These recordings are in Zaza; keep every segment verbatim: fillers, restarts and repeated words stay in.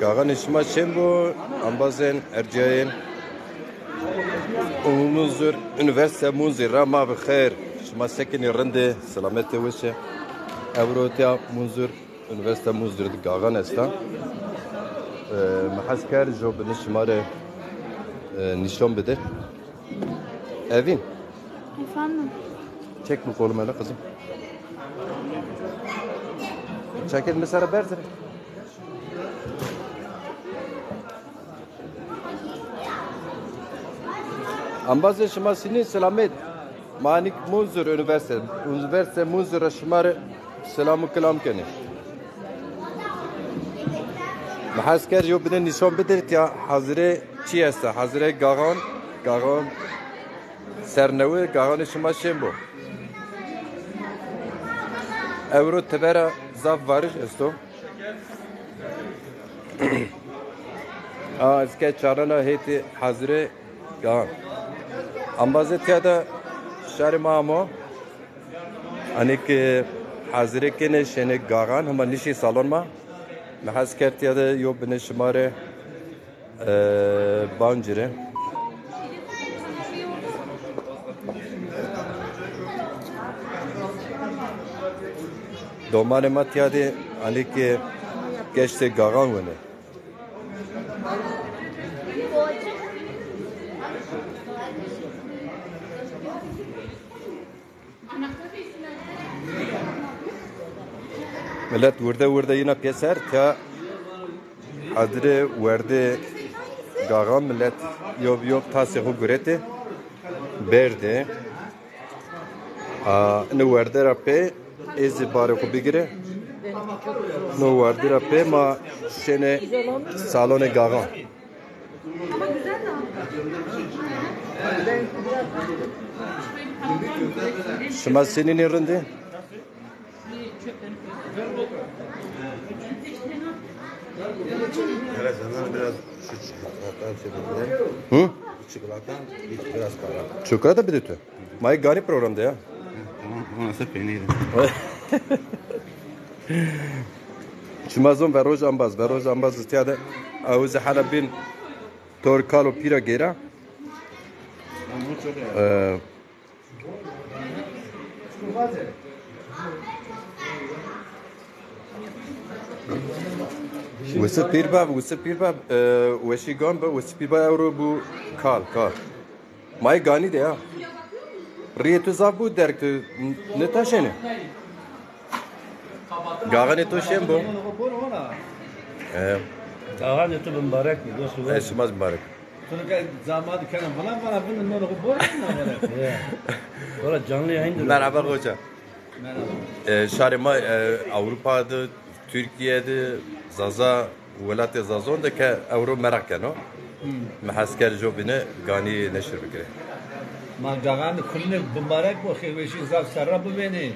Gaxanê şima çên bo, embazên erciyayên Munzur, Unîversîte Munzur ra ma bi xêr. Şima sekinî, rindî, selametê, weşe. Ewro tiya Munzur, Unîversîte Munzur de gaxan esta. E, mi hes kerd jo binî şima rê, e, nîşan bide. Evîn. Efendim? Çek bu kolumu hele kızım. Çekil mesela, berzire. Embazê şima sinî selamet. Ma hanîk Munzur Unîversîte, Unîversîte Munzur ra şima rê selam û kilam kenê. Mi hes kerd yo binê nîşan bidirî tiya hazirê çi esta, hazirê gaxan, gaxan. Sernewi, gaxanê şima şên bo. Ewro tebera zaf varij esto. A, ez ke çarena hêtî hazirê gaxan. Embazê tiya de şarê ma amo. Hanî ke hazirê kenê şênê gaxan, hema nişî salon ma. Mi hes kerd tiya de yo binê şima rê Ee, bancire. Domanê ma tiya de, hanî ke geştê gaxan wenê. Milet wirde wirde yîna pêser, tiya hazirê werdê gaxan, milet yo bi yo tasê xo guretê, berdê. A, ino werde ra pê, ê zî barê xo bigire. No werde ra pê ma şênê salonê gaxan. Şima senînî, rindî? Hele senden biraz şu çikolatadan şey verelim. Hı? Bu çikolatadan bir, biraz para. Çikolata bir de tu. Ma yê ganî program de ya. Tamam, ama nasıl peynir? Şima zon veroj embaz, veroj embaz tiya de. Ew zî hela bîn tor kal û pîra gêra. Ee, Wesî pîr bab, Wesî pîr bab, e, weşî gan bi, Wesî pîr bab ewro bû kal, kal. Ma yê ganî de ya. Rîyê tu zaf bû derg, tu n-, nitaşenê. Gaxanê to şên bo. E. Gaxanê to bimbarek bo, dost. E, şima zî bimbarek. Tu ke zamadî kena vana vana vana, no no bor na vana. Ya. Valla canlı yayındır. Merhaba hoca. Merhaba. E, şarê ma, e, Ewropa de, Türkiye de, Zaza, welatê Zazon de ke ewro meraq keno. Hmm. Mi hes kerd jo bîne ganî neşir bikirê. Ma gaxanê kurnê bimbarek bo, xêrweşî zaf serra bivênê.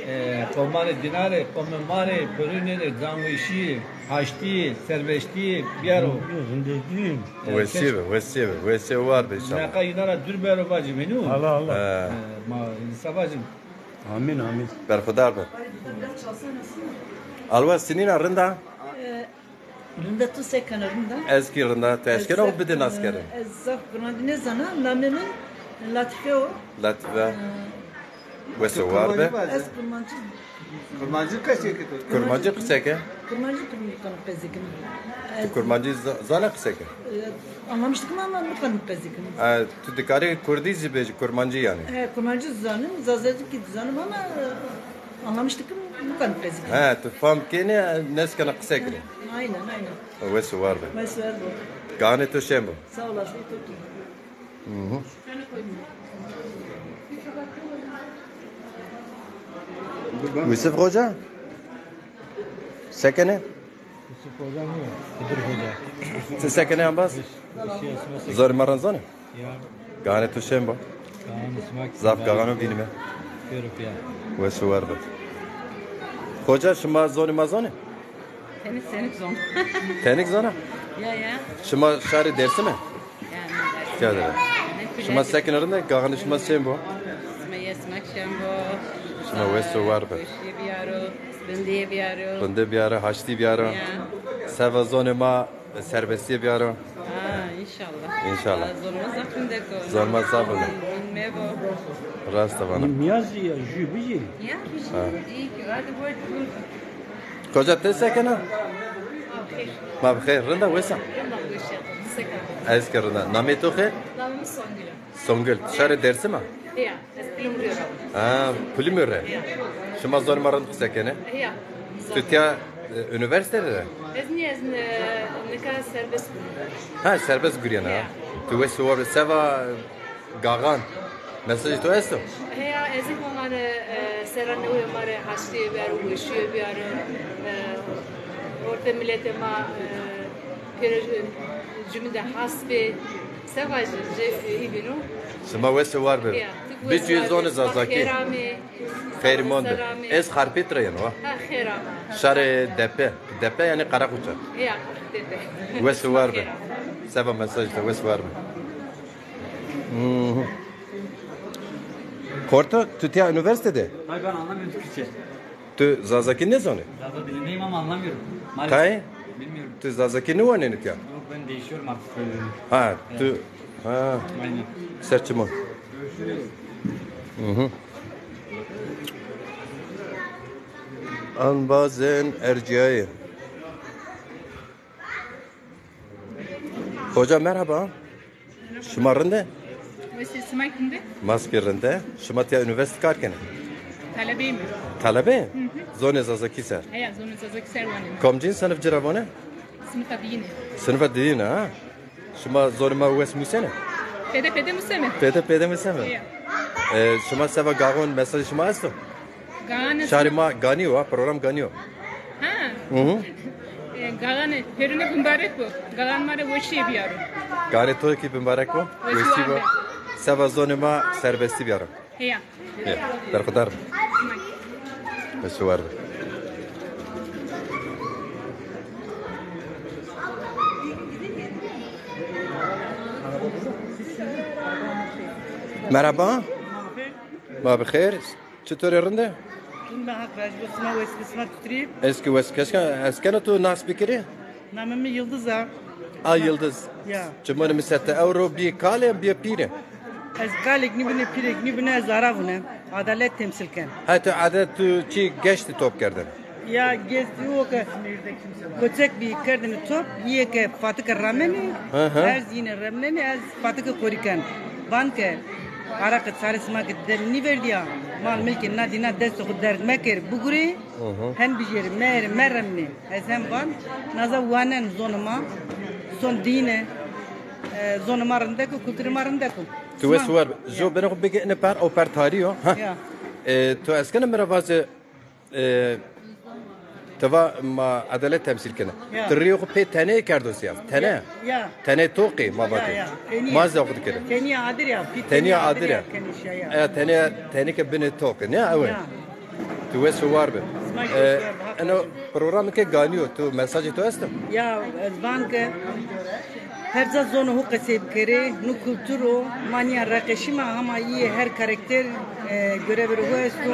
E, qomanê dîna rê, qomê ma rê, pirûnê rê, zanweşî, haştî, serbeştî biyaro. Zindegî. E, wesî be, wesî be, wesî war be înşallah. Neqa îna ra dûr bero vacî vênû. Allah Allah. E. E, ma însa vacî. Amîn, amîn. Berxudar be. Alwa sinîna rinda? E, Rinda, tu se kena, rinda? Ez kî rinda, tu eşkena xo bidê naskerdin? Ez zaf kurmancî nêzana, namê min Latîfe o. Latîfe. Wes û war be. Ez kurmancî. Kurmancî qesê ke tu? Kurmancî qise ke? Kurmancî kurmancî qesê ke. Tu kurmancî za-, zana qise ke? E, anlamıştık ama, ama kurmancî qesê ke. E, tu dikarî kurdî zî bêjî, kurmancî yanî? E, kurmancî zanim, zazakî zanim ama, e, anlamıştık ama, kurmancî qesê ke. He, tu fam kenî, nêskena qise kenî. Aynen, aynen. Wes û war be. Wes û war be. Ganê to şên bo. Sağ olasın, to ki. Hı hı. Yusuf Hoca? Se kenê? Yusuf Hoca mı? Hıdır Hoca. Ti se kenê embaz? Zonê ma rind zonê? Ya. Gaxanê to şên bo. Gaxanê sima kî. Zaf gaxan o vînîme. Pêro pîya. Wes û war be. Hoca, şima zonê ma zonê? Tenik, tenik zon. Tenik zona? Ya, ya. Şima şarê Dêrsim e? Ya, ne Dêrsim. Ya, ya. Şima sekin rind e, gaxanê şima çên bo? Sima ye, sima çên bo. Şima wes û war be. Weşîye biyaro, rindîye biyaro. Rindîye biyaro, haştî biyaro. Ya. Seva zonê ma serbestîye biyaro. Ha, înşallah. Înşallah. Zonê ma zaf rindek o. Zonê ma zaf rindek. Mebo. Rast e vana. Nîyazî ya, jû bijî. Ya, bijî. Ha. Îyî ki, hadi buyur, buyur. Koca ti sekena? Ma bi xêr. Ma bi xêr. Rind a, wes a? Rind a, wes a. Sekena. Ez ki rind a. Namê to xêr? Namê mi Songül o. Songül. Şarê Dêrsim a? Ya, ez Pilimrî ra. Ha, Pilimrî. Ya. Şima zonê ma rind qise kenê? Ya. Tu tiya, e, unîversîte de? Ez nî, ez, e, nika serbest bûme. Ha, serbest gurîyena. Ya. Tu wes û war be. Seva Gaxan. Mesajê to esto? Heya, ez ê ma rê, e, serra newê ma rê haştîye biyaro, weşîye biyaro, e, ortê miletê ma, e, pêro, e, cumî de has bê. Seva jê, jê, e, î bîno. Sima wes û war be. Ya, tu wes û war be. Bicûyê zonê Zazakî. Xêr amê. Xêrî mond be. Ez Xarpêt ra yeno, ha. Ha, xêr ama. Şarê Depe. Depe yanî Qereqoça. Ya, Depe. Wes û war be. Xêr ama. Seva mesajê to, wes û war be. Hmm. Korto, tu tiya unîversîte de? Hayır, ben anlamıyorum Türkçe. Tu Zazakî nêzonê? Zaza dilindeyim ama anlamıyorum. Maalesef. Kay? Bilmiyorum. Tu Zazakî nêwanenê tiya? Yok, ben değişiyorum artık böyle. Ha, tu, ha. Aynen. Ser çimon. Hı hı. An bazen erciyayê. Hoca, merhaba. Şima rind e? Wes ê, sima kî rind e? Ma zî rind e. Şima tiya unîversîte kar kenê? Talebeyî me. Talebe? Hı hı. Zonê Zazakî ser? Heya, zonê Zazakî ser wanenê. Komcîn sinif ci ra vanê? Sinifa diyine. Sinifa diyine, ha? Şima zonê ma wes musenê? Pede pede museme. Pede pede museme. Heya. E, şima seva Gaxon mesajê şima esto? Gaxan. Şarê ma ganî yo, ha, program ganî yo. Ha. Hı hı. E, gaxanê pêrune bimbarek bo. Gaxan ma rê weşîye biyaro. Gaxanê to kî bimbarek bo. Weşîye bo. Seva zonê ma serbestî biyaro. Heya. Heya. Berxudar be. Wes û war be. Merhaba. Ma bi xêr. Çitorê, rind e? Rind be, Haq razî bo, sima wes be, sima çitorî? Ez kî wes, keşke ez kena tu nas bikirî? Namê mi Yildiz a. A, Yildiz. Ya. Çimonê mi ser ti ewro bî kale, bî pîre? Ez kalêk nîbîne, pîrêk nîbîne, ez ara vûne. Adalet temsîl ken. Ha, tu adalet, tu çi geştî top kerdin? Ya, geştî o ke koçek bî kerdinî top, yê ke fatike ramenî, hı hı, ez yîne remnenî, ez fatike korî ken. Van ke araqe çare sima ke dem nîverdîya, mal milkê na dîna destê xo derg mekir, bigurê, hı hı, hen bijêrî, meerî, meremnê. Ez hem van, naza wanen zonê ma, son dîne, e, zonê ma rindek o, kulturê ma rindek o. Tu wes û war be. Sima. Jo, ya, beno xo bike ine per, o per tarî yo. Ha. Ya. E, tu eskene mi ra vazê, e, ti va ma edalet temsîl kena. Ya. Ti rîyê xo pê tenê kerdo sîyas. Tenê. Ya. Tenê toqî ma vatê. Ya, ya. Tenî. Ma zî xo dikirê. Tenîya adir ya. Tenîya adir ya. Tenî şaya. E, tenê, tenî ke binê toqî. Ne ew e? Ya. Tu wes û war be. Sima kî wes û war be. E, eno programê ke ganî yo, tu mesajê to esto? Ya, ez van ke her ca zonê ho qesey bikerê, no kultur o, ma nîya reqeşîme, hama îyê her karakter, e, görevê ho esto,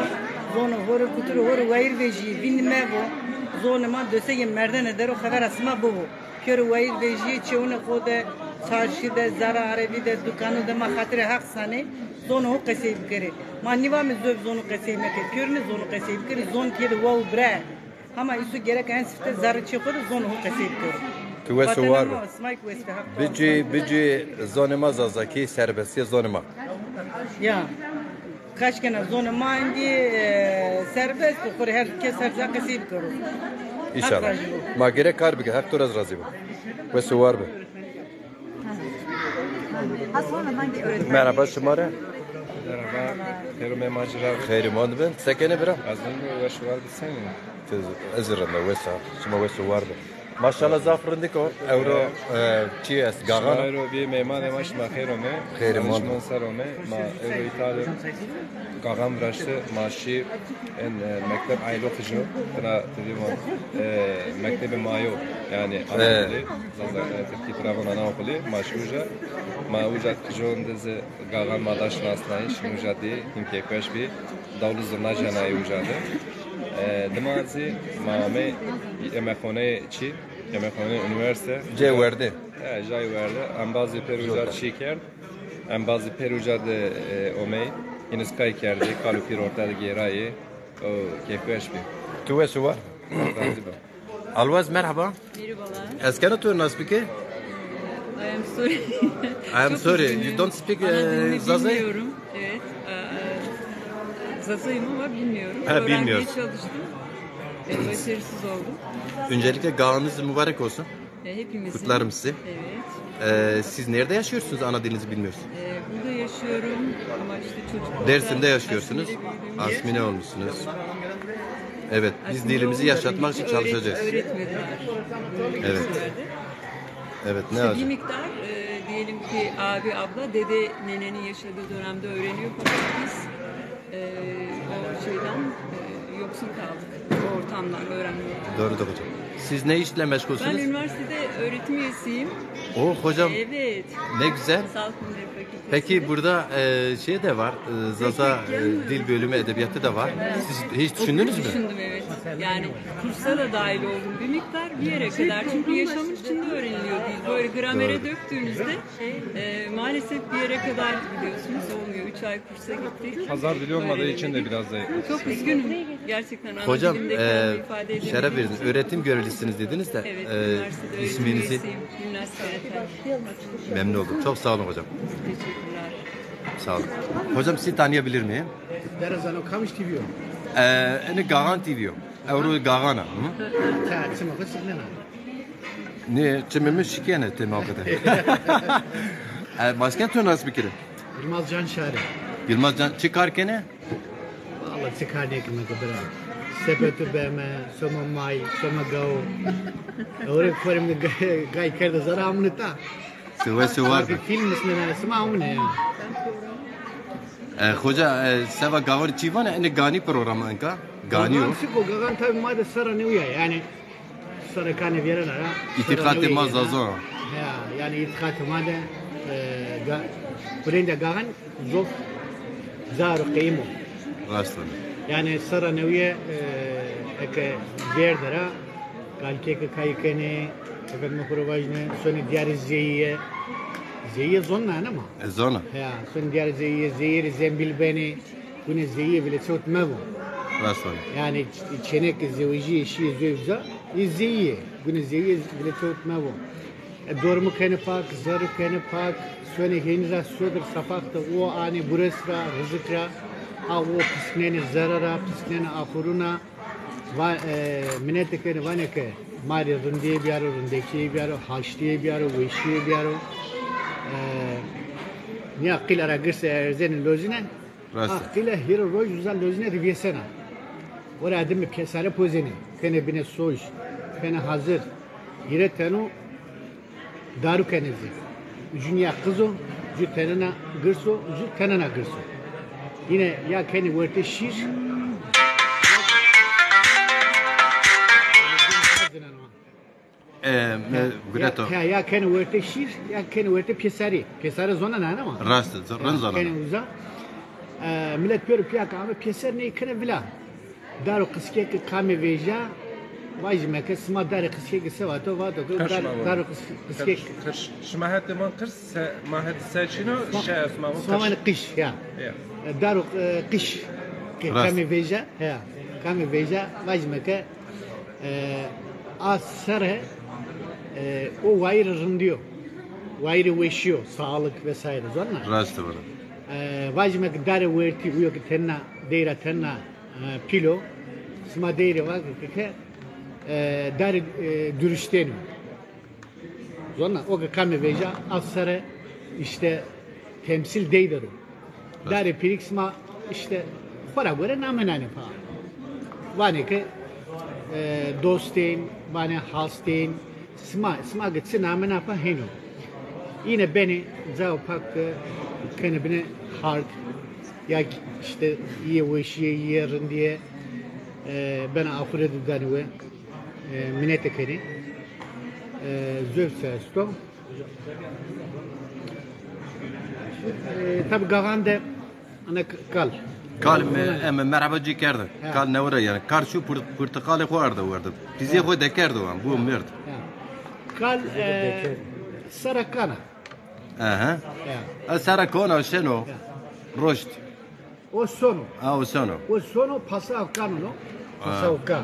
zonê ho rê, kulturê ho rê wayîr vejîyê, vîndî mevo, zonê ma dosegê merdene der o, xevera sima bibo. Pêro wayîr vejîyê, çewunê xo de, çarşî de, zara arebî de, dukano de ma xatirê Heq sanê, zonê ho qesey bikerê. Ma nîvame zof zonê qesey meke, pêrune zonê qesey bikerê, zon têde wa û bira. Hama îsu gerek en sifte zerrê çê xo de zonê ho qesey bikero. Tu wes û war be. Vatanê ma, sima kî wes be, Haq. Bicû, bicû zonê ma Zazakî, serbestîya zonê ma. Ya. Kaş kena zonê ma endî, e, serbest bo, xo rê her kes her ca qesey bikero. Înşallah. Haq razî bo. Ma gerek kar bike, Haq to ra razî bo. Wes û war be. Ha, sonra hangi öğretmen? Merhaba, şima rê. Merhaba. Xêr ûmê ma ci ra. Xêrî mond bin. Se kenê bira? Ez rind, wes û war be, senî? Ez, ez rind a, wes a. Şima wes û war be. Maşallah, zaf rindik o. Ewro, e, çi est, gaxan? Şima ewro bî meymanê ma, şima xeyr ome. Xeyr mond. Şima ser ome. Ma ewro îta de gaxan viraşte, ma şî en, e, mekteb Aylo Qijo. Tira tevî ma, e, mektebê ma yo. Yanî anaokulî. Zaza, e, Tirkî tira von anaokulî. Ma şî uca. Ma uca Qijon de zî gaxan ma da şinasnayîş. Uca dî, hîn keyfweş bî. Dawlî zurna jenayî uca de. E, dima zî ma amey yemekxoneyê çî, yemekxoneyê unîversîte. Cê werde. E, cayê werde. Embazî pêr uca çî kerd. Embazî pêr uca de, e, omey. Hîn zî kay kerdî, kal û pîr orte de gêrayî. O keyfweş bî. Tu wes û war. Razî bo. Alwaz, merhaba. Merhabalar. Ez kena tu nas bike? I am sorry. I am sorry. You don't speak, e, Zaza? Bilmiyorum. Evet. E, Zazayım ama bilmiyorum. Ha, bilmiyorsun. Öğrenmeye çalıştım. E, başarısız oldum. Öncelikle gaxanız mübarek olsun. E, hepimizin. Kutlarım sizi. Evet. E, siz nerede yaşıyorsunuz? Ana dilinizi bilmiyoruz. E, burada yaşıyorum ama işte çocukluğumda Dersim'de yaşıyorsunuz. Asimile büyüdüğüm yer. Asimile olmuşsunuz. Evet, biz dilimizi yaşatmak için çalışacağız. Aslında öğret-, öğretmediler. Evet. Evet, ne acı. İşte bir miktar, e, diyelim ki abi, abla, dede, nenenin yaşadığı dönemde öğreniyor fakat biz, e, o şeyden, e, yoksun kaldık. O ortamdan öğrenme ortamı. Doğrudur hocam. Siz ne işle meşgulsünüz? Ben üniversitede öğretim üyesiyim. Oh hocam. Evet. Ne güzel. Sağlık Bilimleri Fakültesi. Peki burada, e, şey de var, e, Zaza, e, dil bölümü edebiyatı da var. Siz hiç düşündünüz mü? Düşündüm, evet. Yani kursa da dahil oldum bir miktar, bir yere kadar. Çünkü yaşamın içinde öğreniliyor dil. Böyle gramere döktüğünüzde, e, maalesef bir yere kadar gidiyorsunuz, olmuyor. Üç ay kursa gittik. Pazar dili olmadığı için de biraz zayıf. Çok üzgünüm. Gerçekten ana dilimde kendimi ifade edemiyorum. Hocam, e, şeref verdiniz. Öğretim görevlisiniz dediniz de, e, isminizi. Evet, üniversitede öğretim üyesiyim. Gülnaz Karatel. Memnun oldum. Çok sağ olun hocam. Teşekkürler. Sağ olun. Hocam, sizi tanıyabilir miyim? Derazano Kamış T V o. E, ene Gaxan T V o. Ewro gaxan a. Hı? Ta, çima xo siknena. Ne, çimê mi şikene tema qede. E, başka tu nas bikire? Yılmaz Canşar'ı. Yılmaz Can, çi kar kene? Vallahi çi kar nêkime ke bira. Sepetu beme, soma may, soma gaw. Ewro korim gay kerde zara amune ta. Sewe sewe. Film ismi ne? Sima amune ya. E, hoca, e, seva gaxan çi vane, ene ganî programı enka. Ganî o. Gaxan siko, gaxan tabi ma de sera newî ya, yani sera kanê vêrena ra. Îtîqatê ma Zaza. Ya, yani îtîqatê ma de, e, ga-, hurênda gaxan zof zar û qeyim o. Rast o. Yani sera newîye, e, eke vêrde ra, kalikê ke kayî kenê, efendime xo ra vajîne, sonê diyarê zeyîye. Zeyîye zon nane ma? E, zona. Ya, sonê diyarê zeyîye, zeyîye rê zembîl benê. Gune zeyîye vile çewt mevo. Rast vano. Yani ç-, çêneke zewejîye şîye zewca, ê zeyîye. Gune zeyîye vile çewt mevo. E, dormu kenê pak, zerru kenê pak, sonê hênî ra sodir sapax de o anê gures ra, rizik ra, a o pisknenê zere ra, pisknenê axuruna. Va-, e, minete kenê vanê ke ma rê rindîye biyaro, rindekîye biyaro, haştîye biyaro, weşîye biyaro. E, nîya qîle ra girse erzenê lozine. Rast. A qîle hîrê roj uza lozine de vêsena. Ora adime pêsare pozenê. Kenê binê soj. Kenê hazir. Hîrê teno daru kenê zî. Ju nîya qiz o, ju tenena girs o, ju tenena girs o. Yine ya kenê wertê şîr. E, e, gureto. Ya, ya, ya kenê wertê şîr, ya kenê wertê pêserî. Pêsare zona nane ma? Rast, rind zona. Kenê uza. E, milet pêro pîya ke ame pêser ney kenê vila. Daro qiskê ke kamê vêja, vajîme ke sima darê qiskê ke se vato, vato ke dar-, daro qis-, qiskê ke. Qirş. Şima hetê ma qirs, se-, ma hetê se çîno, şe esma ma qirş. Sima vanê qiş, ya. Ya. E, daro, e, qiş. Ke kamê vêja, ya. Kamê vêja, vajîme ke E, a sere, e, o wayîrê rindî yo. Wayîrê weşî yo, sağlık vesaire, zona? Rast vano. E, vajîme ke darê wertî, uyo ke tenna, deyra tenna, e, pîl o. Sima deyrê vake ke, e, darê, e, duriştênî yo. Zona, o ke kamê vêja, a sere îşte temsîl dey der o. Rast. Darê pîrîk sima îşte xo ra gore name nanê falan. Vanê ke E, dostên, vanê hastên, sima, sima ke çi name napa hêno. Îne benê cao pak de kenê binê hard, ya ki îşte yê weşîye, yê rindîye, e, bena axure de danê we, e, minete kenê. E, zöv se esto. E, tabi gaxan de ana k-, kal. Kal mi, em merheba cî kerdin. Ha. Kal newira yanî. Kal şu pur-, purtiqalê xo arda werda. Pîzê xo dekerdo wan, bu merd. Ha. Kal, e, sera kana. Aha. Ya. E, sera kana şeno. Ya. Roşt. O sono. Ha, o sono. O sono pasao kano no. Ha. Pasao ka.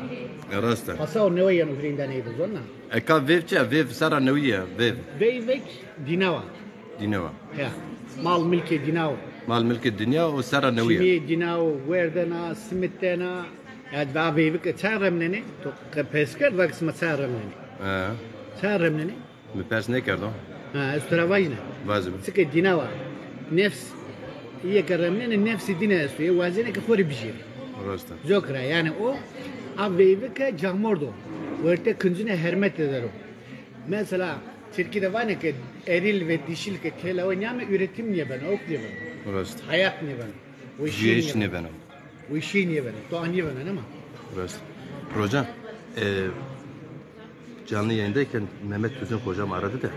E, rast e. Pasao newe yeno hurînda neydi zonna. E, ka vêv çi? Vêv sera newî ya, vêv. Veyvek dînawa. Dînawa. Ya. Mal milkê dînawo. Mal milkê dinya o sera newî ya. Çimiyê dînawo, werdena, simitena. Ya da veyvik e, çay remnenê. To ke pers kerd, vak sima çay remnenê. Ha. Çay remnenê. Mi pers nêkerdo. Ha, ez to ra vajîne. Vajîme. Çike dînawa. Nefs, îyê ke remnenê nefsî dîne esto. Yê wazenê ke xo rê bijêrê. Rast e. Zok ra, yanî o, a veyvike camordo. Werte kincine hermete der o. Mesela, Tirkî de vanê ke eril ve dişil ke têlawe nîyame üretim nêbeno, ok nêbeno. Rast. Hayat nêbeno. Weşîye nêbeno. Weşîye nêbeno. To a nêbeno, nema? Rast. Rocan, e, canlı yayındayken Mehmet Tüzün hocam aradı da.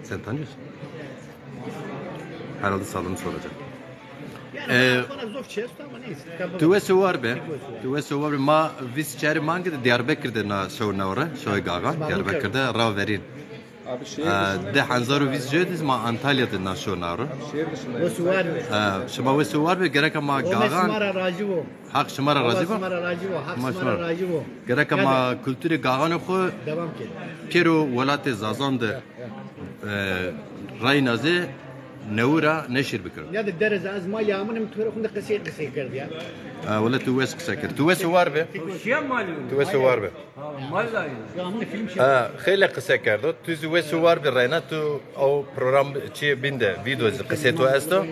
Sen tanıyorsun. Herhalde salonu soracak. E, bana zor şey ama neyse. Tu wes û war be. Tu wes û war be. Ma vîst çarî mange de Diyarbekir de na şew newre, şewê gaxan. Diyarbekir de ra verîn. Abi şehir dışında. Di hezar û vîst jê de ma Antalya de na şew newre. Wes û war be. E, şima wes û war be, gereka ma gaxan. Şima ra razî bo. Haq şima ra razî bo. Şima ra razî bo. Haq şima ra razî bo. Gereka ma kulturê gaxanê xo pêro welatê Zazan de, e, rayna zî newi ra neşir bikiro. Ya de derez ez malî amune mi to ra xunde qisey qisey kerd ya. E, wele tu wes qise kerd. Tu wes û war be. Tu wes û war be. Ha, xeylê qise kerdo. Tu zî wes û war bi reyna, tu o program çî bîn de, vîdeo zî qisê to esto.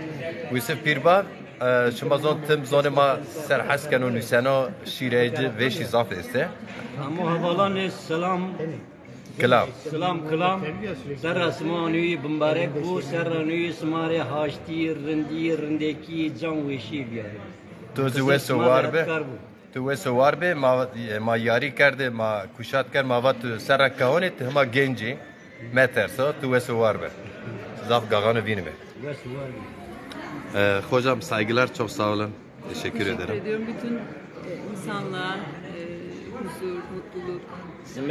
Yusuf Pîrbab, e, şima zon tim zonê ma ser hes keno, nuseno, şîrê ci vêşî zaf estê. Hemû hevalanê selam. Kilam. Selam, kilam. Serra sima nûyî bimbarek bo, serra nûyî sima rê haştî, rindî, rindekî, can weşî biyarê. Tu zî wes û war bi. Tu wes û war bê, ma, ma yarî kerdê, ma kuşat kerd, ma va tu serra kewonê, tu hima genc î, meterso, tu wes û war be. Zaf gaxano vînime. Wes û war be. Ee, hocam, saygılar, çok sağ olun. Teşekkür ederim. Teşekkür ediyorum. Bütün, e, insanlığa, e, huzur, mutluluk, e,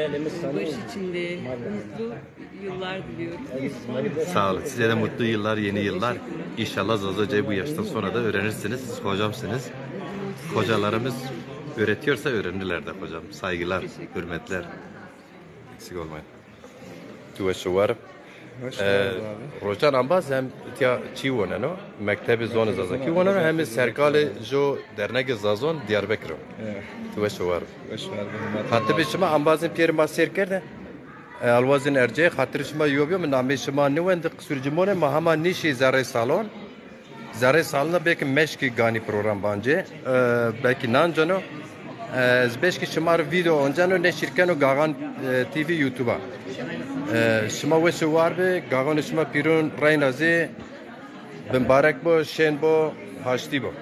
barış içinde, mutlu yıllar diliyorum. Sağ olun. Size de mutlu yıllar, yeni yıllar. İnşallah Zazacayı bu yaştan sonra da öğrenirsiniz. Siz hocamsınız. Hocalarımız öğretiyorsa öğrenirler de hocam. Saygılar, hürmetler. Eksik olmayın. Tu weş û war. Weş û war abi. Rocan embaz hem îtya çî woneno, mektebê zonê Zazakî woneno, hem serkalê jo dernegê Zazon Diyarbekir o. Evet. Tu weş û war. Weş û war. Xatirê şima embazên pêrê ma sêr kerde. E, Alwazên Erciyê, xatirê şima yo biyo, mi nameyê şima nêwendî, qisûr ci mone, ma hema nîşî zerrê salon. Zerrê salon de belkî meşkî ganî program bancê, e, belkî nanceno. E, ez beşkî şima rê vîdeo onceno, neşir keno Gaxan, e, T V YouTube-a. E, şima weş û war bi, gaxanê şima pîrun reyna zî bimbarek bo, şên bo, haştî bo.